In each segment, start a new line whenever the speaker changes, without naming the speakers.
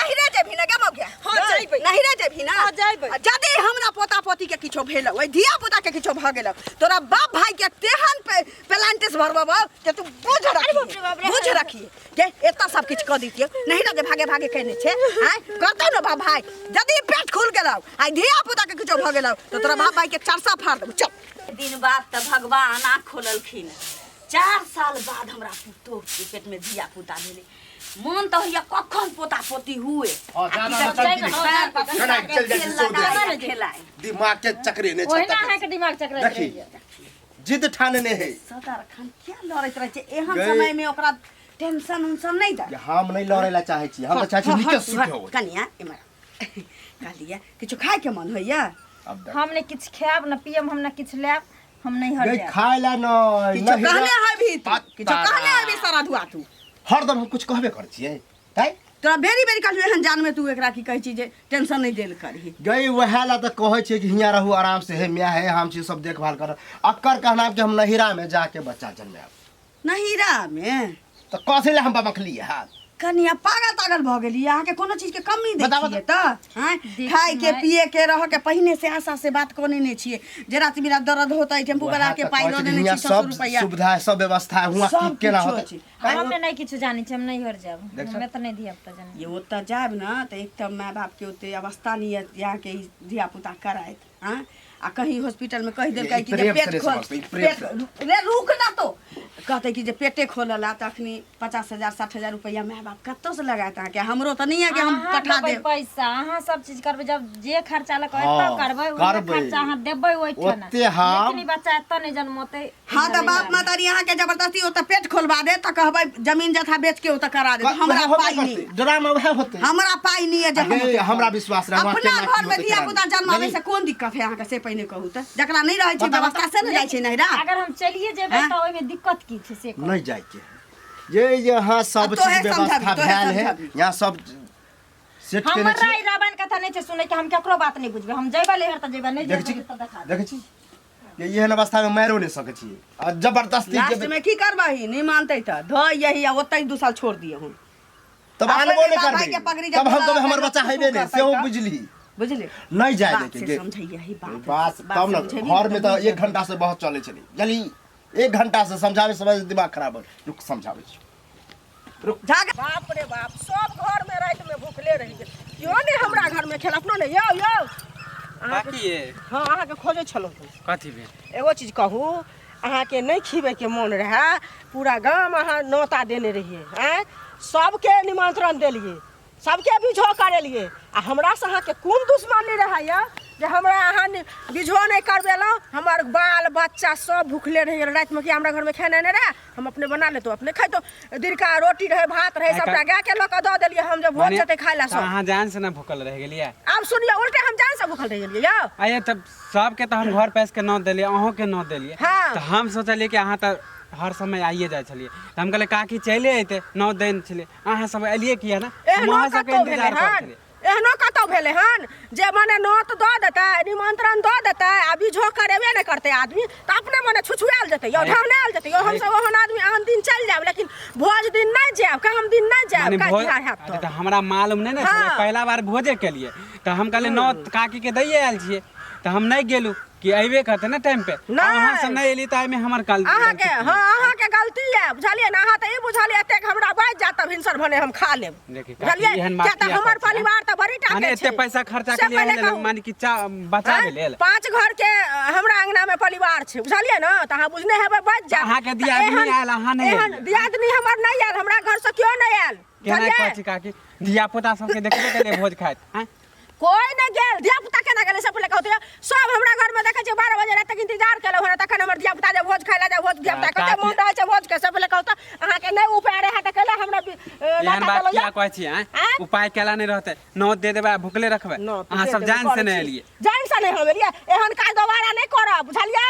नहिरे जेबही ना गे मौगिया?
हाँ, जइबै।
नहिरे जेबही ना?
हाँ, जइबै।
आ जदि हमरा पोता पोती के किछो भेलौ, ओहि धिया पुता के किछो भऽ गेलौ, तोरा बाप भाई के तेहन पे प्लांटेस भरबबौ जे तू बुझ रखी,
बाप रे बाप रे।
बुझ रखी के एतऽ सब किछु कऽ दितियौ। नहिरा जे भागे भागे केने छै, आँय करतौ ने बाप भाई? जदि पेट खुल गेलौ आ धिया पुता के किछो भऽ गेलौ तऽ तोरा बाप भाई के चरसा फाड़ देबौ। चल।
दिन बाद तऽ भगवान आँख खोललखिन। 4 साल बाद हमरा पुतोह के पेट में धिया पुता भेलै। मन तऽ होइया कखन पोता पोती हुए।
हाँ, जा, जा, जा, चल,
पैर पर
चल, चल, चल, चल, चल,
खेलाय।
दिमाग के चक्रे ने
ओहिना अहाँके दिमाग चकराइत
देखी।
रहैया।
जिद ठानने है।
सदरखन किया लड़ैत रहै छै एहन
गई।
समय में? ओकरा टेंशन उंशन नहीं दे।
हम नहीं लड़े ला चाहे छी, हम तो चाहे छी नीके सुख हो।
कनिया इमर कहलियै, किछु खाय के मन होइया?
अब देख।
हम ने किछु खायब ने पियब, हम ने किछु लेब, हम नहीं हट
गई
जायब।
खाए ला नहीं
किछु
नहीं
कहने है भी तू?
पत्ता
किछु कहने है भी सारा धुआ तू?
हरदम हम कुछ कहबे करै छियै तै।
तोरा बेरी बेरी कहलियो एहन जानमे तू एकरा की कहै छी जे टेंशन नहीं देल करही।
गई वएह ला तऽ कहै छियै कि हियाँ रहू आराम से, हे माय हे हम छी सब देखभाल कर। अक्कर कहना कि हम नहिरा में जाके बच्चा जन्मायब।
नहिरा में?
तऽ कथी ला हम बमखलियै हाथ?
कनिया पागल तागल भऽ गेली? अहाँके कोनो चीज के कमी
बताबऽ।
देखिए तऽ आँय
देखी
खाय के
माय।
पिए के रह के पहिने से आशा से बात कने ने छियै जे राति बिरात दर्द होतै, टेम्पू
वएह
वाला के
तऽ
पाइ
कहै
दऽ
छी कि
देने
हियाँ
छी 100
सब
रुपैआ
सुविधा है, सब व्यवस्था है, हुआँ की
सब
केना
किछो
होतै?
छै।
हमे नहि किछु जानै छी, हम नहीं हर जायब।
देख
हमे तऽ नहि धिया पुता जानै।
ये ओतऽ जायब ने तऽ एक तऽ माय बापके ओते अवस्था नहीं है यहाँ के धिया पुता करायत। आँय आ कहीं हॉस्पिटल में कहि देलकै
ई
कि जे
प्रेम
पेट
से नहि
खोल
समझतै, ई प्रेम
पेट रे रुक ना, तो कहतै कि जे पेटे खोलल आ तखनी 50,000 60,000 रुपैआ माय बाप कतऽसँ लगायत अहाँके? हमरो तऽ नहि यऽ कि हम
अहाँ
पठा
देबै
देब
पैसा, अहाँ सब चीज करबै। जब जे खर्चा लग
हाँ,
एतऽ करबै, उहे
करबै।
खर्चा अहाँ देबै ओहिठाम।
ओते हम-
लेकिन ई बच्चा एतऽ नहि जन्मतै।
हाँ तऽ बाप महतारी अहाँके जबरदस्ती ओतऽ पेट खोलबा दे तऽ कहबै जमीन जथा बेच के ओतऽ करा दे। हमरा
वएह होबे
पाइ
करतै,
नहि
ड्रामा वएह होतै।
हमरा पाइ नहि यऽ जे हम
अरे,
ओते
हमरा विश्वास रहै,
अपना
केना की
घर में
होतै
धिया
केना
पुता
नहि।
जन्माबै
नहीं।
से कोन दिक्कत है अहाँके, से पहिने कहू तऽ। जकरा नहि रहै छै
बताउ,
व्यवस्था से ने जाइ छै नहिरा।
अगर हम चलिए जेबै
हाँ?
तऽ ओहिमे दिक्कत की छै से कहू।
नहीं जाइके है। ये यहाँ सब
अब तोहे
चीज व्यवस्था
समझाबी, तोहे
भेल है,
समझाबी।
यहाँ सब सेट केने
हमरा
छी।
ई रामायण कथा नहि छै सुनै के, हम केकरो बात नहि बुझबै। हम जेबै लहर तऽ जेबै, नहि
देखै
जेबै
छी
तऽ देखा देब।
देखै छी ये एहन अवस्था में मारियो नहीं सकै छी आ जबरदस्ती
लास्ट
जेबै-
में की करबही? नहि मानतै तऽ धऽ यही आ ओतहि 2 साल छोड़ दिअ हम।
तब
अपने
आनबो नहीं
बाप भाई
करबै
के पगड़ी जब
तब हम
बुला
कहबै हमर
लेबै,
बच्चा
तू
हेबे नहीं,
करतै
सेहो
तऽ।
बुझली
बुझली
नहीं जाय
बात
देके
से
गे।
समझैया ही बात
बात
बात
तब न
समझेबी
घर में
तऽ
तऽ
बुझि
1 घंटा से बहुत चलै छलै जानली, 1 घंटा से समझावे समझ दिमाग खराब हो। रुक समझावे छी, रुक।
झाग।
बाप रे बाप, सब घर में राति में भूखले रहि गेल, केओ नहि हमरा घर में खेल, अपनो नहि। यौ यौ अहाँके
काकी ये।
हाँ, अहाँके खोजै छलहुँ हम।
कथी भेल?
एगो चीज कहू, अहाँके नहि खिबैके मोन रहए? पूरा गाम अहाँ नोता देने रहियै, आँय, सबके निमंत्रण देलियै, सबके बिझो करेलियै, आ हमरासँ अहाँके कोन दुश्मनी रहै यऽ जे हमरा अहाँ बिझो नहि करबेलहुँ? हमर बाल बच्चा सब भूखले रहि गेल रातिमे। कि हमरा घरमे खेनाइ नहि रहए? हम अपने बना लेतहुँ, अपने खैतहुँ। दिनका रोटी रहै, भात रहै, सबटा गायके लऽ कऽ दऽ देलियै हम जे भोज
माने
जेतै खाय लए
तऽ
सब।
अहाँ जान से ना भूखल रहि गेलियै?
आब सुनियौ, उल्टे हम जान से भूखल रहि गेलियै यौ।
आये तब सबके तऽ हम घर पैस के न देलियै, अहूँ के न देलियै।
हाँ।
तऽ हम सोचलियै कि अहाँ तऽ हर समय आइए जाइ छलियै, तऽ हम कहलियै काकी चलि अयतै, न देने छलियै। अहाँ सब एलियै किया ने? हम
एहनो
अहाँ सबके
कतौ भेलै
इंतजार करै
हन?
छलियै।
एहनो कतौ भेलै हन जे मने नोत दऽ देतै, निमंत्रण दऽ देतै आ बिझो करेबे नहि करतै आदमी, तऽ अपने मने छुछुआयल जेतै यौ,
अरे-
ढहनायल जेतै यौ? हमसब ओहन आदमी आन दिन चलि जायब, लेकिन भोज दिन नहि जायब, काम दिन नहि जायब।
माने
काज
भोज
तिहार हैत
अरे
तऽ
तऽ हमरा मालूम नहि ने छलै।
हाँ।
पहिला बार भोजे केलियै तऽ हम कहलियै नोत काकीके दैये आयल छियै, तऽ हम नहि गेलहुँ कि अयबे करतै ने टाइम पे।
नहि।
अहाँ सब नहि एलियै तऽ एहिमे हमर काल
अहाँके, हाँ, अहाँके गलती यऽ, बुझलियै ने? अहाँ तऽ ई बुझलियै एतेक हमरा बाजि जायत तऽ भिनसर भने हम खा लेब।
देखी काकी,
बुझलियै?
एहन बात
किया तऽ
किया
हमर
कहै छियै?
परिवार तऽ बड़ी टा
माने
के
एते
छै।
पैसा खर्चा
से
केलियै
पहिले
एहि लेल,
कहू।
माने कि चा बचाबै
आँय?
लेल।
5 घर के हमरा अंगना में परिवार छै, बुझलियै ने? तऽ अहाँ बुझने हेबै, बचि जायत।
अहाँके
तऽ
दियादनी
एहन-
आयल, अहाँ नहि
एहन
एलियै।
दियादनी हमर नहि आयल, हमरा घर से केओ नहि आयल।
केना
बुझलियै?
कहै छी काकी, धिया पुता सबके देखबे केलियै भोज खाइत आँय?
कोई नहि गेल। धिया पुता केना गेलै से पहिले कहू। सब हमरा घर में देखै छियै 12 बजे राति तक इंतजार केलहुँ हन, तखन हमर धिया पुता जे भोज खाय लए जाय भोज। धिया पुता कते मोन रहै छै भोज के, से पहिले कहू तऽ। अहाँके नहि उपाय रहै तऽ कैला हमरा
एहन
नाता
बात
देलहुँ
किया
यऽ?
कहै छियै आँय?
आँय?
उपाय केला नहि रहतै, नोत दे देबै आ भुखले रखबै?
नोत
अहाँ
दे
सब
देबै,
जान से
करै
नहि
छी।
एलियै।
जान से नहि हम एलियै, एहन काज दोबारा नहि करब, बुझलियै?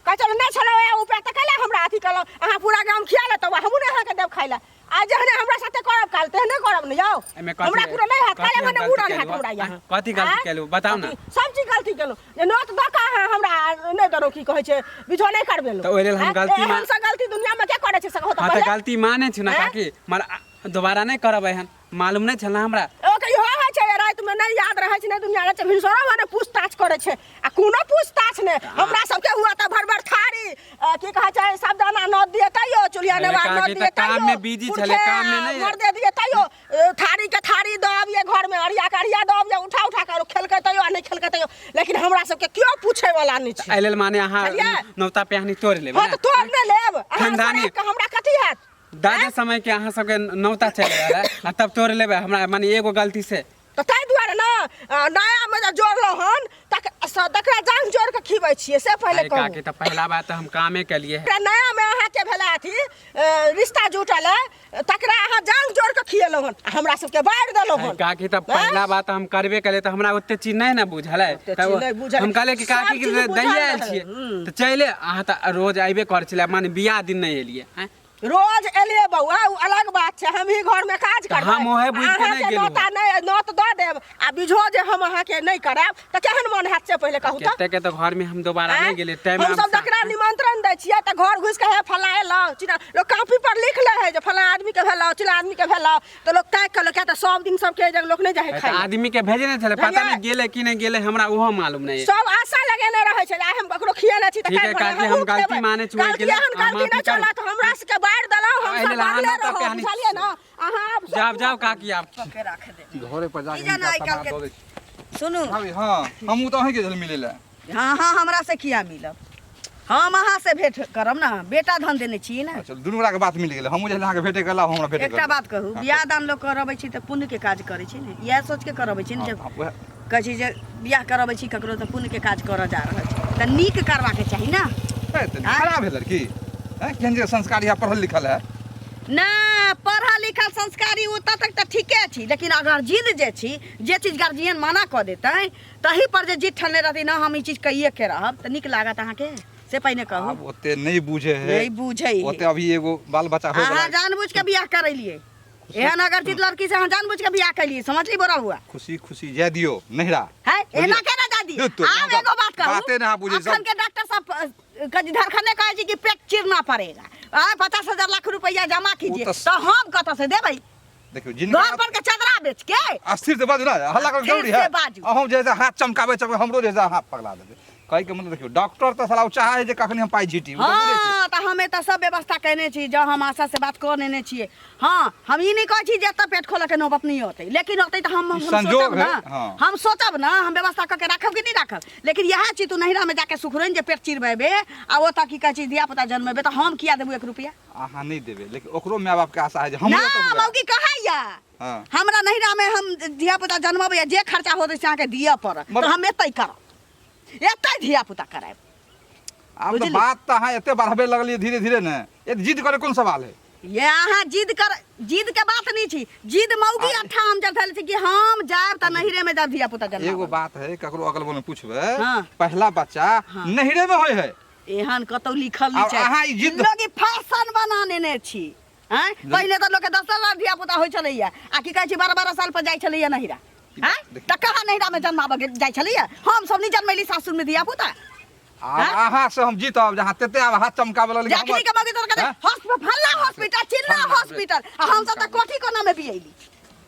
कहै छलहुँ नहि छलहुँ उपाय तऽ कैला हमरा अथी केलहुँ अहाँ? पूरा गाम खिया लेतहुँ, हमहूँ नहि अहाँके देब खाय लए। आ जहने हमरा साथे करब काल तेहने करब ने यौ।
एहिमे कथी
हमरा कोनो नहि हैत
कथी
काल्हि
हम
मने
गलती
उड़न
केलहुँ?
हैत हमरा यहाँ।
कथी गलती
आँय?
केलहुँ? बताउ ने।
सब चीज गलती केलहुँ जे नोत दऽ कऽ अहाँ हमरा नहि देलहुँ, की कहै छै, बिझो नहि करबेलहुँ।
तऽ ओहि लेल हम
आँय?
गलती
एहन सँ गलती दुनियामे के करै छै से कहू तऽ
हाँ तऽ
पहिले।
गलती मानै छी ने
आँय?
काकी, मगर दोबारा नहि करब, एहन मालूम नहि छल ने हमरा।
ओके इहो होइ छै जे रातिमे नहि याद रहै छै, नहि दुनिया रहै छै, भिनसरो भने पूछताछ करै छै आ कोनो पूछताछ नहि। हमरा सबके हुआ तऽ भर भर थारी की कहै छै, सब दाना नोत दिए तैयो चुल्हिया
अरे
नेवार नोत
काकी,
दिए
तऽ
तैयो
काममे बिजी छलै,
पुरखे
काममे नहि-
मर्दे दिए तैयो थारी के थारी दऽ अबियै घरमे, अरिया के अरिया दऽ अबियै, उठा उठा कऽ खेलकै तैयो आ नहि खेलकै तैयो, लेकिन हमरा सबके केओ पूछै वाला नहि छै।
एहि लेल माने अहाँ
बुझलियै?
नौता पेहानी तोड़ि लेबै
हँ
ने?
तऽ तोड़ नहि लेब अहाँ
खानदानी-
सराप कऽ हमरा कथी हैत?
दादा समय के अहाँ सबके नौता चलि रहल है आ तब तोड़ लेबै हमरा माने एगो गलती से?
तऽ ताहि दुआरे ने नयामे जे जोड़लहुँ हन तक तकरा जांघ जोड़ कऽ खिबै छियै से पहिले
अरे
कहू।
काकी, तऽ पहिला बात तऽ हम कामे केलिए।
एकरा नयामे अहाँके भेलै अथी रिश्ता जुटल है, तकरा अहाँ जांघ जोड़ कऽ खिएलहुँ हन आ हमरा सबके बारि देलहुँ
अरे
हन।
काकी, तऽ पहिला बात हम करबे केलिए तऽ हमरा ओते चीज नहि ने बुझल है।
ओते
तब
चीज नहि बुझल।
हम कहलिए कि
सब
काकी के
चीज
दैये
बुझल
आयल
रहै।
छियै तऽ चलि, अहाँ तऽ रोज अयबे करै छलियै, माने बियाह दिन नहि एलियै आँय?
रोज एलियै बौआ, ओ अलग बात छै, हमही घरमे काज
तऽ
करबै।
हम ओहे बुझि कऽ नहि
अहाँके
गेलहुँ।
नोता नहि नोत दऽ देब आ बिझो जे हम अहाँके नहि करायब तऽ केहन मन हैत से पहिले कहू तऽ।
कते के तऽ घरमे हम दोबारा नहि गेलियै टाइम।
हमसब जकरा निमंत्रण दै छियै तऽ घर घुसि कऽ हे फलाँ एलौ चिल्लाँ, लोक कॉपी पर लिख लै है जे फलाँ आदमीके भेलौ चिल्लाँ आदमीके भेलौ, तऽ लोक ताकि कऽ लोक किया तऽ सब दिन सबके जग लोक नहि जाइ है खाइ लए।
आदमी के भेजने छलै, पता
बुझलियै?
नहि गेलै कि नहि गेलै, हमरा ओहो मालूम नहि है।
सब आशा लगेने रहै छै जे आइ हम ककरो खियेने छी तऽ
ठीक है
काल्हि
काकी,
भने
हम
हमहूँ
गलती
खेबै।
मानै छी ओहिके
गलती
लेल,
एहन
अहाँ
गलती
माफी
नहि
करू।
चलत, हमरा सबके बारि देलहुँ, हम
एहि
सब
लेल अहाँ
बारले
नौता
रहब,
पिहानी-
बुझलियै ने अहाँ आब
जाउ जाउ काकी आब।
के राख दे
घरे पर जाके
की जाना
हिनका
आइ
सामान
काल्हि
दऽ दै छी।
सुनू।
भाभी, हाँ हमहूँ तऽ अहीँके झल मिलै लए।
हाँ हाँ, हमरा से किया मिलब? हम अहाँ से भेंट करब ने, बेटा धन देने छी ने।
अच्छा, दुनू गोटाके बात मिल गेलै। हमहूँ जे अहाँके भेटे गेला, हमरा भेटे
एकटा बात कहू, बियाह दान लोक करबै छी तऽ पुण्य के काज करै छी ने, इएह सोच के करबै छी ने जे
वएह
कहै छी जे बियाह करबै छी ककरो तऽ पुण्य के काज करऽ जा रहल छी, तऽ नीक करबाके चाही ने।
हे, तऽ खराब है लड़की हैं? केहन जे संस्कारी है, पढ़ल लिखल है
ना, पढ़ल लिखल संस्कारी ओ तक तऽ ठीके छी, लेकिन अगर जिद जे छी, जे चीज गार्जियन मना कऽ देतै तही पर जे जिद ठनने रहती ना, हम ई चीज कहिए के रहब, तऽ नीक लागत अहाँके से पहिने कहू।
आब ओते नहि बुझे है।
नहि बुझै है।
ओते अभी एगो बाल बच्चा होय
अहाँ
वाला।
जानबूझ के बियाह करेलिए, एहन अगर जिद लड़की से अहाँ जानबूझ के बियाह कैलिए, समझली बोरा हुआ।
खुशी खुशी जाय दियो नहिरा।
है एना केना जा दी?
धुत तोरी,
आब एगो बात कहू,
बाते ना बुझे सब।
अखन के डॉक्टर सब कजी धरखने कहै छै कि पेट चिरना पड़ेगा, आ 50,000 लाख रुपया जमा कीजिए,
तऽ-
तऽ हम कतऽ से देबै?
देखियौ जिनका
घर पर के चदरा बेच के
अस्थिर से बाजू ना, हल्ला कर
अस्थिर
जरूरी है
से बाजू।
अहूँ जैसे हाथ चमकाबै चमकाबै हमरो जैसे हाथ पगला देबै। कहै के मतलब देखियौ डॉक्टर तऽ साला ओ चाहै है जे कखनी हम पाइ झीटी, उ तऽ बुझै छियै।
हाँ, तऽ हम एतऽ सब व्यवस्था केने छी, जँ हम आशा से बात कऽ नेने छियै। हाँ, हम ई नहि कहै छी जे एतऽ पेट खोलऽ के नौबत नहि औतै, लेकिन औतै तऽ हम
ई
हम
संजोग
सोचब
है,
ना,
हाँ।
हम सोचब ना, हम व्यवस्था कऽ के राखब कि नहि राखब। लेकिन इएह चीज तू नैहरा में जाके सुखरनि जे पेट चिरबेबे आ ओतऽ की कहै छी धिया पुता जन्मेबे, तऽ हम किया देबू एक रुपया?
अहाँ नहि देबै, लेकिन ओकरो माय बाप के आशा है जे हमरो
ना
तऽ हुए।
मौगी कहैया
हाँ।
हमरा नैहरा में हम धिया पुता जन्मबैया, जे खर्चा होतै से अहाँके दिअ पड़त, तऽ हम एतै करब, एतै धिया पुता करायब।
आब तऽ
बुझली?
बात तऽ अहाँ एते बढ़ाबे लगलियै धीरे धीरे ने, एक जिद करे कोन सवाल है?
ये अहाँ जिद कर, जिद के बात नहीं छी, जिद मौगी अठा हम जब धैल छी कि हम जायब तऽ नैहरे में जायब धिया पुता जन्माबऽ।
एगो बात है, ककरो अगल बगल में पूछबै,
हाँ।
पहला बच्चा
हाँ।
नैहरे में होय है।
एहन कतौ लिखल नहीं
आब
छै।
अहाँ ई जिद-
लोग ई फैशन बना नेने छी। आँय? पहिने तऽ लोक के 10 साल धिया पुता होइ छलैया आ की कहै छी 12-12 साल पर जाइ छलैया नैहरा। आँय?
देखियौ।
तऽ कहाँ नैहरा में जन्माबऽ जाइ छलैया? हम सब नहि जन्मैली सासुर में धिया पुता।
आब अहाँ से हम जीतब जहाँ तेते आब हाथ चमकाबे लगलियै
जखनी के मौगी तोर कहते
हाँ?
हॉस्पिटल, फल्ला हॉस्पिटल, चिल्ला
फल्ला
हॉस्पिटल, आ हम सब तऽ कोठी कोना में बियैली,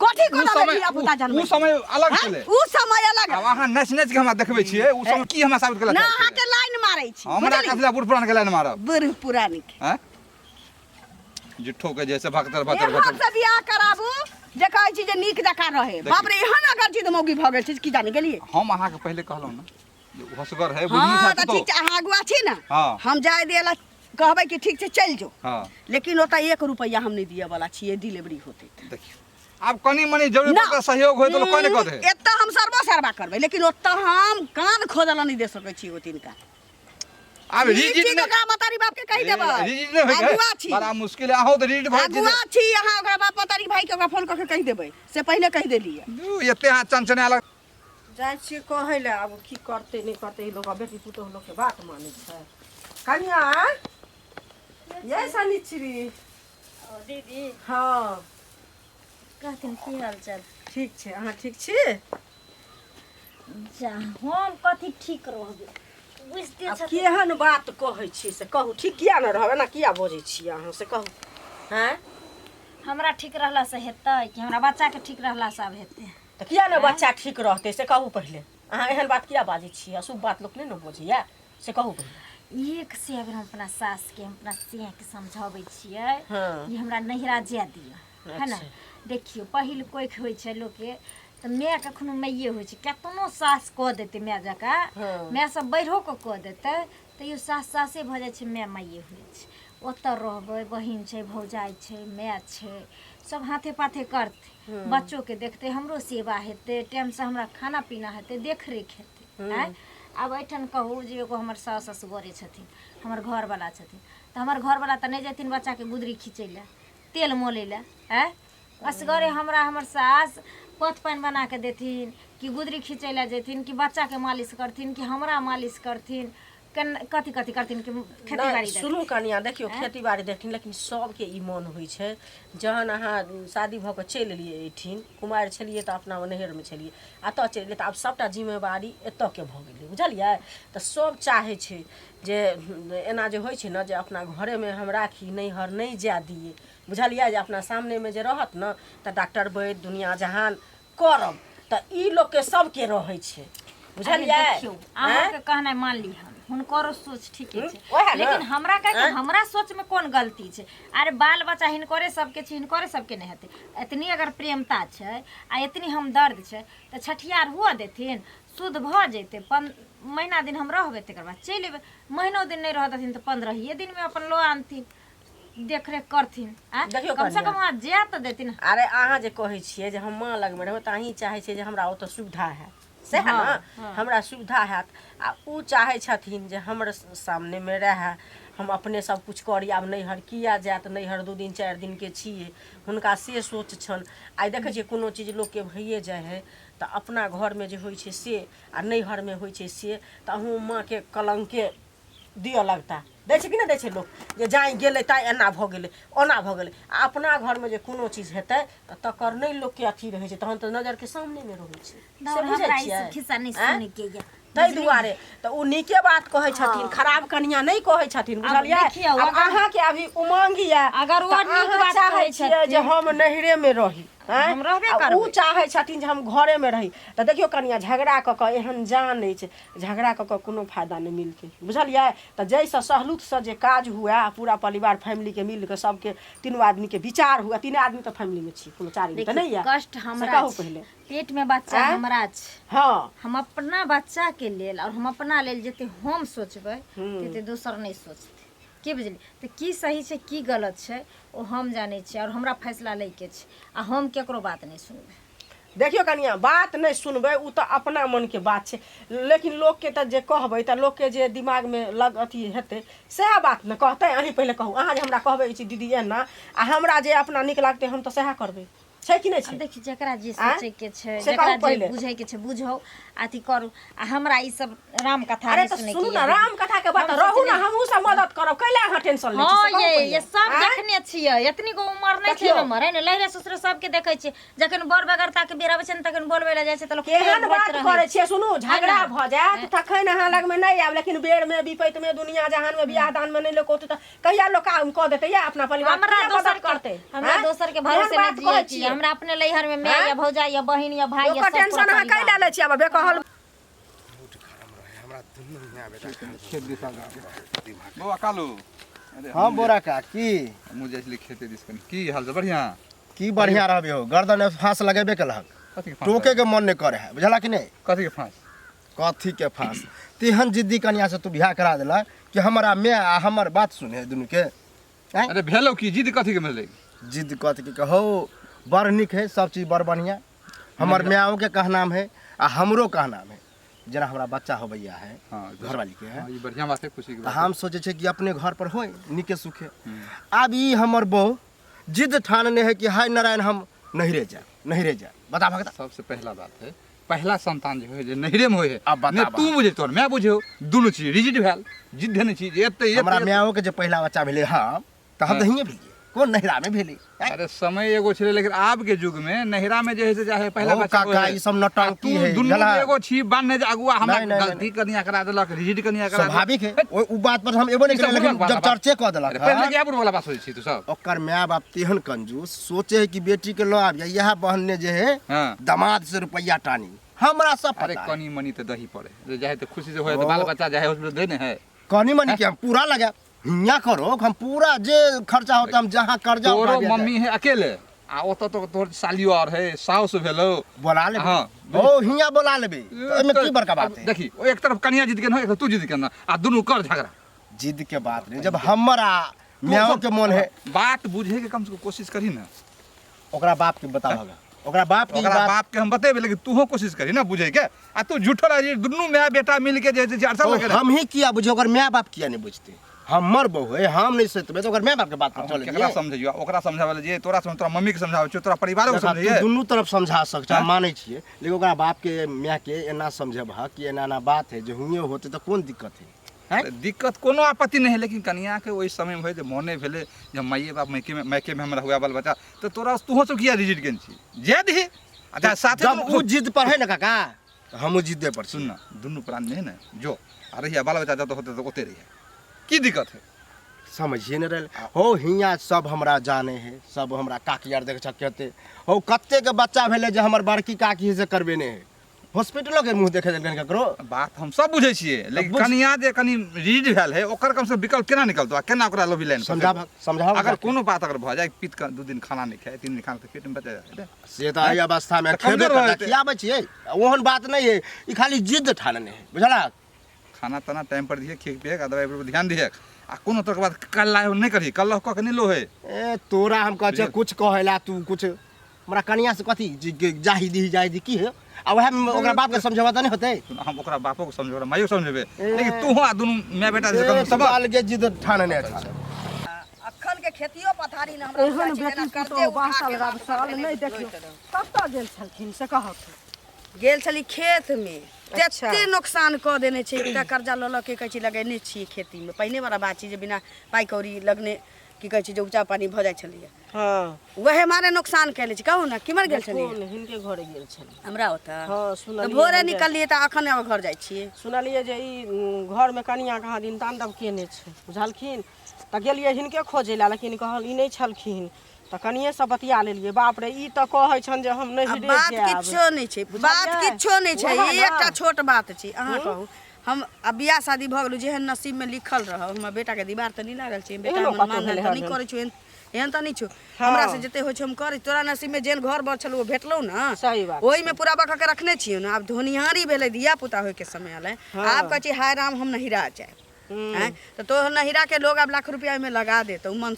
कोठी
उ
कोना में
समय
धिया पुता जन्मै।
उ समय अलग
हाँ?
छलै।
उ समय अलग।
आब अहाँ नाचि नाचि के हमरा देखबै छियै, उ समय की हमरा साबित करै
ना
चाहै
अहाँ
छियै?
के लाइन मारै छी,
हमरा
बुझली?
कथी लए बूढ़ पुरान के लाइन मारब?
बूढ़ पुरान के।
आँय? जुट्ठो के जैसे भक्तर भक्तर
एहन
भक्तर
से बियाह कराबू जे कहै छी जे नीक जकाँ रहे।
देखियौ।
बाप रे, एहन अगर जिद मौगी भऽ गेल छै की जाने गेलियै।
हम अहाँके पहिले कहलहुँ ने जे ओ होशगर है, बुझनी
हाँ,
छै
तऽ ठीक छै, अहाँ अगुआ छी ने,
हाँ।
हम जाय दिए ला कहबै कि ठीक छै चलि जो,
हाँ।
लेकिन ओतऽ 1 रुपैआ हम नहि दिअ वाला छियै, डिलीवरी होतै तऽ।
देखियौ आब कनि मनि जरूरी
ना।
पड़तै सहयोग होय तऽ लोक कोने कऽ दे।
एतऽ हम सर्वो सर्वा करबै, लेकिन ओतऽ हम कान खोदऽ लए नहि दे सकै छी ओ तिनका।
आब
ई
रिजिट
चीज
नहि
ओकरा मतारी बाप के कहि देबै।
रिजिट नहि होय
अगुआ छी।
बड़ा मुश्किल है, अहूँ तऽ रिजिट भऽ
अगुआ छी अहाँ, ओकरा बाप मतारी भाई के ओकरा फोन कऽ के कहि देबै, से पहिले कहि देलियै।
दू, एते अहाँ चनचनाए लग
जाइ छियै कहै लए, आब की करतै नहि करतै, ई लोक बेटी पुतोहु लोकके बात मानै छै। कनिया ये सनिचरी,
ओ दीदी।
हँ।
कहथिन की हाल चाल?
ठीक छै, अहाँ ठीक छी?
जा हम कथी ठीक रहबै, बुझते
आब
छथिन।
केहन बात कहै छी से कहू, ठीक किया ने रहब? एना किया बजै छी अहाँ से कहू? हँ,
हमरा ठीक रहलासँ हेतै कि हमरा बच्चाके ठीक रहलासँ आब हेतै?
तऽ किया ने बच्चा ठीक रहतै से कहू पहिले। अहाँ एहन बात किया बाजै छी? अशुभ बात लोक नहि ने बजैया, से कहू पहिले।
एक से अगर हम अपना सासके, हम अपना सियाके समझाबै छियै
हँ
जे हमरा नैहरा जाय दिअ, है ने?
अच्छा।
देखियौ, पहिल कोखि होइ छै लोकके तऽ माय कखनो माइए होइ छै। केतनो सास कऽ देतै माय जकाँ,
हँ
माय सब बढ़िओ कऽ कऽ देतै, तैयो सास सासे भऽ जाइ छै, माय माइए होइ छै। ओतऽ रहबै, बहिन छै, भौजाइ छै, माय छै, सब हाथे पाथे करतै, बच्चोके देखतै, हमरो सेवा हेतै, टाइमसँ हमरा खाना पीना हेतै, देखरेख हेतै। आँय, आब एहिठाम कहू जे एगो हमर सास असगरे छथिन, हमर घरवला छथिन, तऽ हमर घरवला तऽ नहि जेथिन बच्चाके गुदरी खींचै लए, तेल मलै लए। आँय, असगरे हमरा हमर सास पथ पानि बना कऽ देथिन कि गुदरी खींचै लए जेथिन, कि बच्चाके मालिश करथिन, कि हमरा मालिश करथिन, केन कथी कथी करथिन, कि खेती
नहि
बाड़ी?
सुनू कनिया, देखियौ,
आँय?
खेती बाड़ी देखथिन, लेकिन सबके ई मन होइ छै। जहन अहाँ शादी भऽ कऽ चलि एलियै एहिठिन, कुमारि छलियै तऽ अपना नैहरमे छलियै, एतऽ चलि एलियै तऽ आब सभटा जिम्मेवारी एतऽके भऽ गेलै, बुझलियै? तऽ सब चाहै छै जे एना जे होइ छै ने जे अपना घरेमे हम राखी, नैहर नहि जाय दियै, बुझलियै? जे अपना सामनेमे जे रहत ने तऽ डॉक्टर वैद्य दुनिया जहान करब, तऽ ई लोकके सबके रहै छै,
अरे
बुझलियै?
देखियौ, अहाँके कहनाइ मान ली हम, हुनकरो सोच ठीके छै,
ओएह ने।
लेकिन हमरा कहे
आँय?
हमरा सोच में कोन गलती छै? अरे बाल बच्चा हिनकरे सबके छै, हिनकरे सबके नहि हेतै? एतनी अगर प्रेमता छै आ एतनी हमदर्द छै तऽ छठियार हुअ देथिन, शुद्ध भऽ जेतै, पन महीना दिन हम रहबै, तकर बाद चलि एबै। महीनो दिन नहि रह देथिन तऽ 15 दिनमे अपन लऽ आनथिन, देखरेख करथिन। आँय,
देखियौ
कम से
कनिया।
कम वहाँ जाय तऽ देथिन।
अरे अहाँ जे कहै छियै जे हम माँ लगमे रहबै, तऽ अहीं चाहै छियै जे हमरा ओतऽ सुविधा हैत, सएह ने? हमरा सुविधा हैत, आ ओ चाहै छथिन जे हमर सामनेमे रहए, हम अपने सब किछु करी। आब नैहर किया जायत? नैहर 2 दिन 4 दिनके छियै, हुनका से सोच छनि। आइ देखै छियै कोनो चीज लोकके भइए जाइ हइ तऽ अपना घरमे जे होइ छै से आ नैहरमे होइ छै से, तऽ अहूँ माँके कलङ्के दिअ लगता। दै छै कि नहि दै छै लोक जे जाय गेलै ताइ एना भऽ गेलै, ओना भऽ गेलै? आ अपना घरमे जे कोनो चीज हेतै तऽ तकर नहि लोकके अथी रहै छै, तहन तऽ नजरके सामनेमे रहै छै, से
दौड़,
बुझै
हमरा ई
छियै?
सब खिस्सा नहि
आँय?
सुनैके यऽ,
ताहि
बुझलियै?
दुआरे तऽ ओ नीके बात कहै छथिन, खराब कनिया नहि कहै छथिन,
आब
बुझलियै?
देखियौ,
आब
अगर
अहाँके अभी उमंग यऽ
अगर ओ
तऽ
नीक
अहाँ
बात
चाहै
कहै
छियै जे
छथिन,
हम नैहरेमे रही, आँय?
हम रहबे
आ ओ
करबै।
चाहै छथिन जे हम घरेमे रही। तऽ देखियौ कनिया, झगड़ा कऽ कऽ एहन जान अछि, झगड़ा कऽ कऽ कोनो फायदा नहि मिलतै, बुझलियै? तऽ जाहिसँ सहलूतसँ जे काज हुए आ पूरा परिवार फैमिलीके मिल कऽ सबके तीनू आदमीके विचार हुए। तीने आदमी तऽ फैमिलीमे छी, कोनो चारिम तऽ
देखियौ,
नहि यऽ।
कष्ट
से
हमरा
कहू
छै,
पहिले।
पेटमे बच्चा
आँय?
हमरा छै।
हँ।
हम अपना बच्चाके लेल और हम अपना लेल जते हम सोचबै तते दोसर नहि सोचतै, की बुझलियै? तऽ की सही छै, की गलत छै, ओ हम जानै छियै और हमरा फैसला लैके छै आ हम केकरो बात नहि सुनबै।
देखियौ कनिया, बात नहि सुनबै ओ तऽ अपना मनके बात छै, लेकिन लोकके तऽ जे कहबै तऽ लोकके जे दिमागमे लग अथी हेतै सएह बात ने कहतै। अहीं पहिले कहू, अहाँ जे हमरा कहबै ई चीज दीदी एना, आ हमरा जे अपना नीक लागतै हम तऽ सएह करबै, छै कि नहि
आब
छै?
देखी, जकरा जे
आँय?
सोचैके छै,
से
जकरा
कहू
जे
पहिले।
बुझैके छै बुझौ, अथी करू, आ हमरा ई सब राम कथा
अरे
नहि
तऽ
सुनैके
सुनू
यऽ
ने
दीदी।
राम कथा के बात
हम
रहू ने,
सोचलियै
हमहूँ सब मदद करब, कैला अहाँ टेंशन लै छी
हँ
से कहू
ये
पहिले।
ये सब
आँय?
देखने छियै, एतनी गो उमर नहि छै
देखियौ।
हमर, है ने? लहरे ससुरे सबके देखै छियै, जखन बर बेगरता के बेर आबै छै ने तखन बोलबै लए जाइ छै तऽ लोक पेट
केहन
भरैत
बात
रहै
करै
छै।
छियै? सुनू,
है
झगड़ा
ने?
भऽ जायत तखन अहाँ लगमे नहि आयब, लेकिन बेरमे विपैतमे दुनिया जहानमे बियाह दानमे नहि लोक औतै तऽ कहिया लोक काम कऽ देतै या अपना परिवार
हमरा
किया
दोसर
मदद
के
करतै?
हमरा
आँय?
दोसर के
केहन
भरोसे नहि
बात
जियै
कहै
छी।
छियै?
हमरा अपने लैहर में माय
आँय?
या भौजाई या बहिन या भाई या
ओकर
सब पूरा
टेंशन अहाँ
परिवार।
कैला लै छियै? आब बेकहल
हमरा दुनू मियाँ बेटा
खेत दिस आ जाउ। बौआ कालू, अरे
हाँ बोरा का की?
हमहूँ जाइ छलियै खेते दिस कनि। की हाल छै? बढ़िआँ?
की बढ़िया रहबे हो, गर्दन में फांस लगेबे केलहक।
कथी के फाँस?
टोके के मन नहीं करे है, बुझला कि नहीं?
कथी के फाँस?
कथी के फांस? तेहन जिद्दी कनिया से तू बियाह करा देला कि हमरा माय आ हमर बात सुने दुनू के, आँय?
अरे भेलौ की? जिद कथी के भेलै?
जिद कथी के कहो, बड़ नीक है सब चीज, बड़ बढ़िया। हमर माओ के कहनाम है आ हमरो कहनाम है, जेना हमरा बच्चा होबैया है घरवाली के है।
हाँ, ई बढ़िया बात है, खुशी के
तऽ
बात।
हम सोचै छियै कि अपने घर पर होय नीके सुखे। आब ई हमर बहू जिद ठानने है कि हाय नारायण, हम नहिरे जाए, नहिरे जाए। बता भगता।
सबसे पहला बात है, पहला संतान जे होइ जे नहिरे में होइ है।
आब
नहि
बताबऽ।
तू बुझे, तोहर माय बुझे, दुनू चीज रिजिट भेल, जिद धेने छी जे एते
हमरा
एते
माओ के जे पहिला बच्चा भेलै हम, तऽ हम तऽ हियाँ भेलियै। कोन नहिरा में भेलै आँय?
अरे समय एगो छलै लेकिन आब के युग में नहिरा में जे है से चाहे पहला
ओ
बच्चा
काका, ई सब नौटंकी
तू
है,
दुनू
बुझलह?
एगो छी बान्हे जे अगुआ हमरा
नहीं, नहीं,
गलती कनिया करा देलक रिजिट कनिया करा देलक।
स्वाभाविक है ओ बात पर हम एबो नहीं
ई सब
केलियै, लेकिन
बुढ़वा
जब
बात।
चर्चे कऽ देलक
अरे पहिले
हँ,
के बुढ़वा वाला बात सोचै छी तू सब
ओकर माय बाप तेहन कंजूस सोचे है कि बेटी के लऽ आबियै इएह बहन्ने जे है
हाँ।
दामाद से रुपैया टानी हमरा सब
अरे
पता है।
कनी मनी तऽ दही पड़े जे जाहे तऽ खुशी से होय तऽ बाल बच्चा जाहे हॉस्पिटल दे ने है
कनी मनी के हम पूरा लगा हियाँ करो हम पूरा जे खर्चा होता हम जहाँ कर्जा
तोरो
उठा दिया जाए।
मम्मी है अकेले आ ओतऽ तो तोहर सालियो आर है साउस भेलो
बोला लेबे
हाँ।
ओ हियाँ बोला लेबे तो एहिमे की बड़का बात है
देखी ओ एक तरफ कनिया जीत के न एक तरफ तू जीत के न आ दुनू कर झगड़ा
जिद के बात नहीं जब हमरा माओ के मन है
बात बुझे के कम से कम कोशिश करी ना
ओकरा बाप के बताबऽ ओकरा बाप के ई
ओकरा
बात
बाप के हम बतेबे लेकिन तूहो कोशिश करी ना बुझे के आ तू झूठो राजी दुनू माय बेटा मिल के जे छै चार
ओ,
साल लगे
हम ही किया बुझे ओकर माय बाप किया नहीं बुझते हमर बहू है हम नहीं सोचबे तो ओकर माय बाप के बात पर चले
केकरा समझियो ओकरा समझावे ले जे तोरा समझ तोरा मम्मी के समझावे छौ तोरा परिवारो के
देखा, तू
समझिए
दुनू तरफ समझा सक हम मानै छियै लेकिन ओकरा बाप के माय के एना समझेबह कि एना एना बात है जे हुए होते तऽ कोन दिक्कत है हैं?
तऽ दिक्कत कोनो आपत्ति नहि है लेकिन कनिया के ओहि समय में होइ जे मोने भेलै जे माइए बाप मायके में मायके में हमरा हुआ बाल बच्चा तऽ तोरा तूहो सब किया रिजिट केने छी जे दही आ चाहे साथे
जब उ जिद पर है ना काका तऽ हमहूँ जिद्दे पर छी
सुन ना दुनू प्राणी है ना जो आ रहिया बाल बच्चा जब होते तऽ ओते रहिया की दिक्कत है
समझिए नहीं रहे हो हियाँ सब हमरा जाने है सब हमरा काकी आर देख कहते हो कते के बच्चा भेलै जे हमर बड़की काकी से करबे नहीं है हॉस्पिटलो के मुँह देखे देलकनि ककरो
बात हम सब बुझै छियै लेकिन कनिया जे कनि रीड भेल है ओकर कम से कम विकल्प केना निकलतो आ केना ओकरा लोभी लाइन पर
समझाबह समझाबह
अगर कोनो बात अगर भऽ जाय पीत के दू दिन खाना नहि खाय तीन दिन खाना तऽ पेट में बचा जाय ने।
से तऽ एहि अवस्थामे
तऽ
खेबे
कमजोर भऽ
करता
जेतै।
खियाबै छियै ओहन बात नहि है ई खाली जिद्द ठानने है बुझलक
खाना ताना टाइम पर दिहे खेक पियक आ दवाई पर ध्यान दिहे आ कोनो तरह के बात कल्ला नहि करही कल्ला कऽ के नहि लोहे
ए तोरा हम कहै छियै कुछ कहै ला तू कुछ हमरा कनिया से कथी जाही दीही जाही दी की है आ वएह में ओकरा बाप के समझेबा तऽ नहि होतै
हम ओकरा बापो के समझेबै ओकरा माइयो के समझेबै लेकिन तू आ दुनू माय बेटा जे कम
ए,
सबक
अलगे जिद ठानने छै
अखन के खेतियो पथारी ने हमरा
एहन
बुझाइ छै
बेटी
जेना कर्जे
पुतोहु
उठा
बासल
के बाप
रबसल
रखने
नहि देखियौ
रोइत रहौ।
कतऽ गेल छलखिन से कहक
गेल छली खेत में
अच्छा।
तते नुकसान कऽ देने छै एकटा कर्जा लऽ लऽ के कहै छै लगेने छियै खेती में पहिने वाला बात छै जे बिना पाइ कौड़ी लगने की कहै छै जे उपजा पानी भऽ जाइ छलैया
हँ
वएह मारे नुकसान कयले छै कहू ने केम्हर गेल छलियै
कोन हिनके घरे गेल छलियै
हमरा ओतऽ
हँ
तऽ
सुनलियै
भोरे
हम जे-
निकललियै तऽ अखन आब घर जाइ छियै
सुनलियै जे ई घरमे कनिया कहाँ दिन तांडव केने छै बुझलखिन तऽ गेलियै हिनके खोजै लए लेकिन कहल ई नहि छलखिन तऽ कनिएसँ बतिया लेलियै बाप रे ई तऽ कहै छनि जे हम
आ
नहिरे
बात
जायब
किछो नहि छै बात
बुझलियै?
किछो नहि छै
वएह
ई
ने।
एकटा छोट बात छै अहाँ कहू हम आब बियाह शादी भऽ गेलहुँ जेहन नसीबमे लिखल रहब हमर बेटाके दीवार तऽ नहि लागल छै बेटा
एहनो
हमर
कतहु
मान
भेलै
तऽ नहि
हन।
करै छौ एहन एहन तऽ नहि छौ
हँ।
हमरा से जते होइ छै हम करै तोरा नसीबमे जेहन घर बर छलौ ओ भेटलौ ने
सही बात
ओहिमे पूरा बकऽ के रखने छियौ ने आब धोनिहारी भेलै धिया पुता होइके समय एलै आब कहै छै हाय राम हम नहिरा जायब आँय तऽ तोहर नहिराके लोग आब लाख रुपया ओहिमे लगा देतौ मन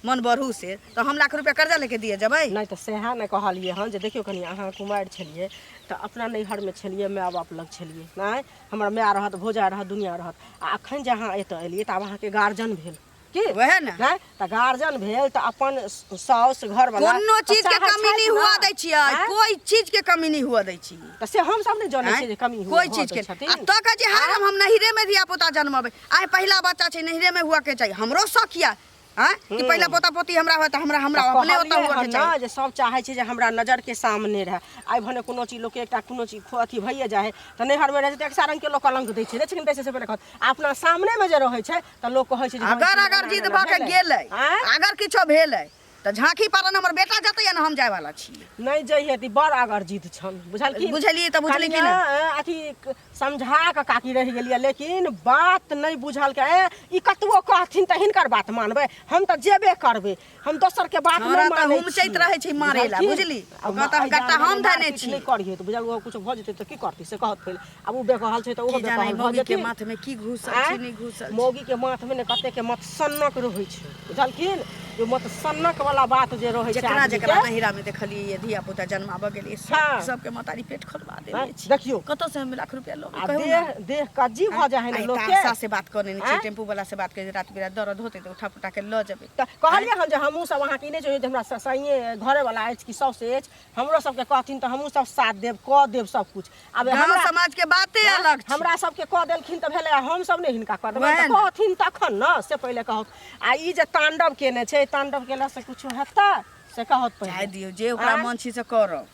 मन बढ़ू से तऽ हम लाख रुपया कर्जा लेके दिए जेबै
नहि तऽ सएह ने कहलियै हन जे देखियौ कनि अहाँ कुमारि छलियै तऽ अपना नैहरमे छलियै माय बाप लग छलियै नहि हमर माय रहत भौजाइ रहत दुनिआँ रहत आ एखन जे अहाँ एतऽ एलियै तऽ आब अहाँके गार्जियन भेल की
वएह ने
नहि तऽ गार्जियन भेल तऽ अपन साउस घरवला
कोनो
तऽ
चीज के
चाहै
कमी
छथि
नहीं
ने।
हुआ दै छियै
आँय?
कोई चीज के कमी नहीं हुआ दै छियै
तऽ से हमसब नहि जनै
आँय?
छियै जे कमी हुआ
कोई
भऽ
चीज
दै
के
छथिन
आ तो कहै छै हाय राम हम नहिरे में धिया पुता जन्मबै आइ पहिला बच्चा छै नहिरे में हुआ के चाही हमरो शौक यऽ आँय कि पहिला पोता पोती हमरा होय तऽ हमरा हमरा
तऽ
अपने ओतऽ
कहलियै
हुआ के
हन
चाही
ने जे सब चाहै छै जे हमरा नजरके सामने रहए आइ भने कोनो चीज लोकके एकटा कोनो चीज अथी भइए जाइ हइ तऽ नैहरमे रहै छै तऽ एक सए रङ्गके लोक कलङ्क दै छै दै छै कि नहि दै छै से पहिले कहत आ अपना सामनेमे जे रहै छै तऽ लोक कहै छै जे हँ,
अगर
ई
अगर
एना
जिद
एना
भऽ के
भेलै।
गेलै
आँय?
अगर किछो भेलै तऽ झाँकी पारन हमर बेटा जतै ने हम जाय वाला छी
नहि जइहे तऽ ई बड़ अगर जिद छन बुझलखिन
बुझलियै तऽ बुझलियै कि
कनिया,
नहि?
अथी समझा कऽ काकी रहि गेलियै लेकिन बात नहि बुझलकै ए, ई कतबो कहथिन तऽ हिनकर बात मानबै हम तऽ जेबे करबै हम दोसरके बात
हमरा
नहि
तऽ
मानै
हुमचैत
छी।
रहै छै मारै ला,
बुझलखिन?
बुझली?
आ
ओकरा तऽ
एहि
गट्टा
जान
हम
मारपीट
धयने छी।
नहि करिहे तऽ बुझल ओ किछु भऽ जेतै तऽ की करतै से कहत पहिले आब ओ बेकहल छै तऽ ओहो
की जाने
बेकहल भऽ
मौगी के
जेथिन
माथ में की घुसल
आँय?
छै नहि घुसल छै
मौगी के माथ में ने कते के मत सन्नक रहै छै बुझलखिन जो मत सन्नक वाला वाला बात जे रहै छै
जकरा
आदमी
जकरा
के,
नहिरा में देखलियै ये धिया पुता जन्माबऽ गेलियै सब
हाँ।
सबके महतारी पेट खोलवा देने
हाँ,
छी
देखियौ।
कतऽ से हम लाख रुपया लेबै
आ
कहू ना।
देह देह कज्जी भऽ जाइ है ने
आइ
लोकके
तारसा से बात कऽ लेने छियै
आँय?
टेम्पू वाला से बात कऽ रात बिरात दर्द होतै तऽ उठा पुटा के लऽ जेबै
तऽ कहलियै हन जे हमहूँ सब अहाँके ई नहि चाहिए जे हमरा ससैये घरेवला अछि कि साउस अछि हमरो सबके कहथिन तऽ हमहूँ सब साथ देब कऽ देब सब कुछ आब
गाँव
हमरा
समाज के बाते अलग छै
हमरा सबके कऽ देलखिन तऽ भेलै आ हमसब नहि हिनका कऽ देबै
वएह
तऽ
ने।
कहथिन तखन ने से पहिले कहत आ ई जे तांडव केने छै तांडव केलासँ किछो हेतै से कहत
चाहे
पहिले
दियौ जे ओकरा
आँय?
मन छी से करब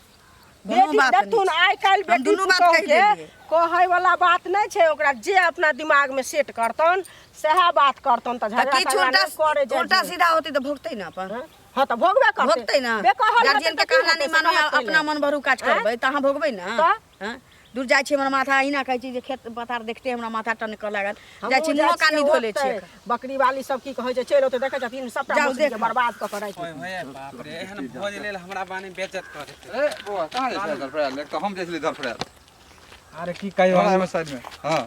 कोनो
बेटी
बात
देखथुन
नहि
आइ काल्हि
हम
बेटी
दुनू बात
पुतोहु
कहि
के
देलियै।
कहै वाला बात नहि छै ओकरा जे अपना दिमाग में सेट करतन सएह बात करतन तऽ
तऽ
झगड़ा
किछु
तगड़ा
उल्टा
नहि करे जाइ
उल्टा
दियौ।
सीधा होतै तऽ भोगतै ने अपन
हँ हँ तऽ भोगबे करतै
भोगतै ने
बेकहल
गार्जियन
हेतै
के
तऽ की
कहना
हेतै
नहि
से
मानू
कहत
अपना
पहिले।
मन भरू काज
आँय?
करबै तऽ अहाँ भोगबै ने
तऽ?
हँ दूर जाइ छी हमर माथा अहिना कहै छी जे खेत पथार देखते हमरा माथा टनकऽ लागल जाइ छी
हमहूँ
मुँहो
जाइ
कान
छियै
धो लै
ओतै।
छियै एखन।
बकरी वाली सब की कहै छै चलि ओतै देखै छथिन सबटा
जाउ
मछली के
देखब।
बर्बाद कऽ कऽ राखि
ओए होए बाप रे एहन भोज लेल हमरा बानी बेज्जत कऽ देतै
ए बौआ कहाँ जाइ छलै धरफड़ायल एक तऽ हम जाइ छलियै धरफड़ायल
अरे की कहियो
हमरा एहिमे साइडमे हँ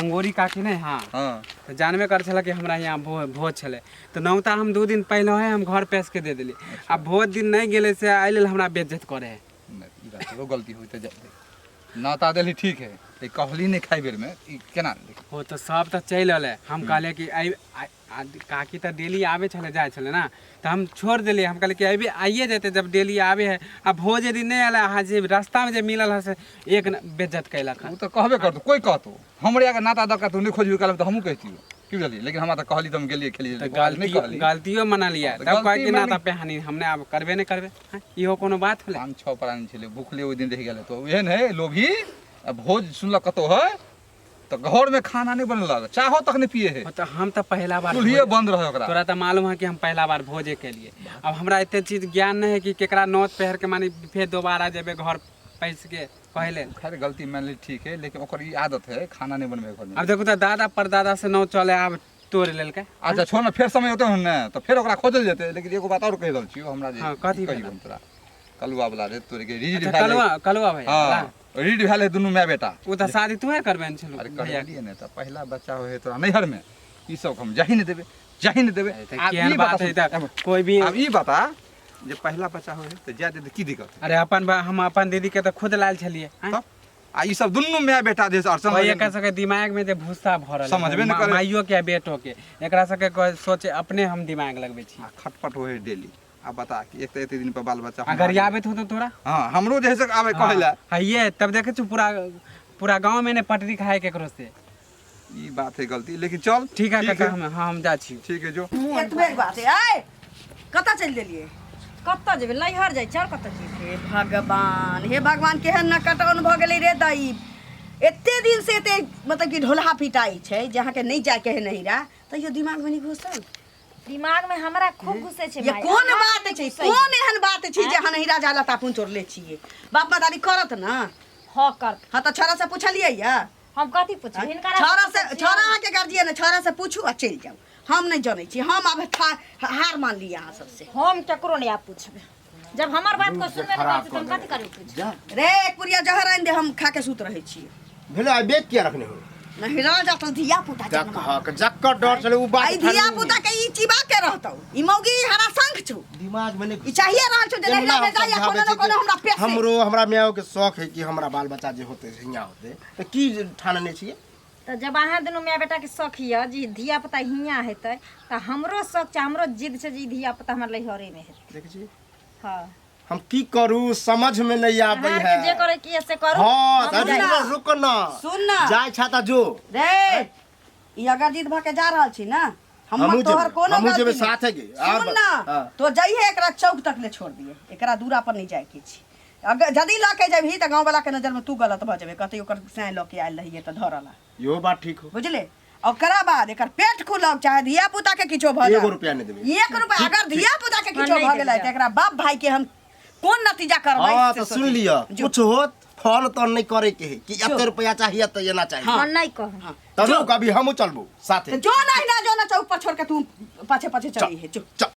अंगोरी काकी नहि हाँ
हँ
तऽ जानबे करै छलै कि हमरा यहाँ भोज छलै तऽ नौता हम 2 दिन पहिले ही हम घर पेश के दे देली आ भोज दिन नहि गेलै से एहि लेल हमरा बेज्जत करे है
नहि ई बात तोरो गलती होइत तऽ जाय नाता देली ठीक है लेकिन कहली नहि खाइ बेरमे ई केना
हो तऽ सब तऽ चलि अलै हम कहलियै कि आइ काकी तऽ डेली आबै छलै जाइ छलै ने तऽ हम छोड़ि देलियै हम कहलियै कि अयबे आइए जेतै जब डेली आबै है आ भोज यदि नहि अयलै अहाँ जे रास्तामे जे मिलल है से एक बेज्जत कयलक हन
ओ तऽ कहबे करतौ कोइ कहतौ हमरे अगर नाता दऽ कऽ तू नहि खोजबी कहलम तऽ हमहूँ कहितियौ की बुझलियै लेकिन हमरा तऽ कहली तऽ हम गेलियै खेलियै
तऽ
नहि
गलती
कहली
गलतियो मना लिया
तऽ
तब कहै
गलती
कि ना
मानि-
तऽ पेहानी हमने आब करबे नहि करबे हँ, इहो कोनो बात होलै
5 6 प्राणी छलै भूखले ओहि दिन रहि गेलै तऽ एहन है लोभी आ भोज सुनलक कतौ है तऽ घरमे खाना नहि बनलक चाहो तक नहि पिए है
हो तऽ हम तऽ पहिला बार
चूल्हिए
भोज-
बंद रहे ओकरा
तोरा तऽ मालूम है कि हम पहिला बार भोजे केलिए अब हमरा एते चीज ज्ञान नहीं है कि केकरा नोत पहर के मानी फेर दोबारा जेबे घर पैस के कहले
खैर गलती मान ली ठीक है लेकिन ओकर ई आदत है खाना नहीं बनबे घर में
अब देखो तऽ दादा परदादा से नौ चले आब तोड़ लेलकै
अच्छा छोड़ ने फेर समय होते ने तऽ फेर ओकरा खोजल जेतै लेकिन एगो बात और कहि रहल छियौ हमरा जे
हाँ, कथी
कहियौ
भेलै?
हम तोरा कलुआ वाला रे तोरे के रीढ़
अच्छा
भए
कलुआ कलुआ भैया
हाँ रीढ़ भेल है दुनू माय बेटा
ओ तऽ शादी तूहे करबेने छलू
अरे
भैया
कहलियै ने तऽ पहिला बच्चा होइ है तोरा नैहर में ई सब हम जाही नहि देबै जाही नहि देबै
तऽ
आब
केहन
ई
बात
बता
है तऽ
सुन,
कोई भी
आब ई बता जे पहिला बच्चा होइ है तऽ जाय दे तऽ की दिक्कत है
अरे अपन हम अपन दीदी के तऽ खुद लायल छलियै आँय?
तब आ ई सब दुनू माय बेटा जे अड़चन
ओहि
लगेने-
एकर सबके दिमाग में जे भूसा भरल है,
समझबे नहि करै।
माइयो के आ बेटो के एकरा सबके सोचे अपने हम दिमाग लगबै छी
आ खटपट होइ है डेली आ बता कि एक तऽ एते दिन पर बाल बच्चा
आ गरियाबैत होतो तोरा
हाँ हमरो जे है से आबै कहै लए
हाँ ये तब देखे छु पूरा पूरा गांव में ने पटरी खाए केकरो से
ई बात है गलती लेकिन चल
ठीक है काका हम हाँ हम जा छी
ठीक है जो
एतबे बात है आय कतऽ चलि गेलियै
कतऽ जेबै नैहर जाइ छै आओर कतऽ जेबै
हे भगवान हे भगवान केहन न कटौन भऽ गेलै रे दाई एते दिन से एते मतलब कि ढोलहा पिटाइ छै जे अहाँके नहि जायके है नहिरा तैयो दिमागमे नहि घुसल
दिमाग में हमरा खूब घुसे छै
ये
माय।
कोन
अहाँ
बात
नहि
छै
घुसै।
कोन एहन बात छै जे अहाँ नहिरा जाला तापुन चोरले छियै बाप मदारी करत ना
हँ कर
हाँ तऽ छौड़ा से पुछलियै या
हम कथी पूछब हिनका
छौड़ा से छौड़ा अहाँके गार्जियन है छौड़ा से पूछू आ चलि जाउ हम नहि जनै छी हम आब हार मान ली अहाँ सबसे
हम केकरो नहि आब पूछबै
जब हमर बात को सुनबे नहि
खराब
करै छै तऽ हम
कऽ
कथी करबै पूछ
रे एक पुरिया जहर आनि दे हम खा के सुत रहै छियै
भेलै आइ बेच किया रखने हो
नहिरा जातौ धिया पुता जन्मा
जक जक्कर डर छलै उ बात
आई धिया पुता के ई चिबा के रहतौ ई मौगी हरा शंख छौ
दिमाग में नहीं
ई चाहिए रहल छौ जे
एना
नहिरा
हम
में जाइया
समझाबै
कोनो न
छी
कोनो
कि
हमरा पेसे
हमरो हमरा मायो के शौक है कि हमरा बाल बच्चा जे होते से हियाँ होते तऽ की ठानने छियै
तऽ जब अहाँ दुनू माय बेटाके शौक यऽ जे धिया पुता हियाँ हेतै तऽ हमरो शौक छै हमरो जिद छै जे ई धिया पुता हमर नैहरेमे हेतै
देखै छियै
हँ
हम की करू समझ में नहीं आबै
अहाँ
है
आरके जे करे के यऽ से करू
हाँ
हम
तऽ
जाइ
रुक रुक ना
सुन ना
जाय छा तऽ जो
रे ई अगर जिद भऽ के जा रहल छी ना हमर
हमहूँ
तोहर
जेबै,
कोनो
हमहूँ
गलती
जेबै
नहि।
साथे गे। आर
सुन
ब-
ना
हाँ।
तो जइहे एकरा चौक तक ले छोड़ दिए एकरा दूरा पर नहीं जाय के छी अगर यदि लऽ के जेबही तऽ गाँव वाला के नजर में तू गलत भऽ जेबे कहतै ओकर साँय लऽ के आयल रहिए तऽ धरला
इहो बात ठीक हो
बुझले ओकरा बाद एकर पेट खुलक चाहे धिया पुता के किछो भऽ
एगो
जाए
रुपया नहीं देबै
एक रुपया अगर धिया पुता के किछो
नहीं
भऽ गेलै
देबै।
तऽ एकरा बाप भाई के हम कोन नतीजा करबै
हाँ
से
तो सुन
सोचै।
लिअ
जो।
कुछ होत फोन तोन नहीं करे के है कि एते रुपया चाहिए तो एना चाहिए
हम नहि कहब
तब रुक अभी हमहूँ चलबू साथे
तो जो नहीं ना जो ना चौक पर छोड़ के तू पाछे पाछे चली है जो
चल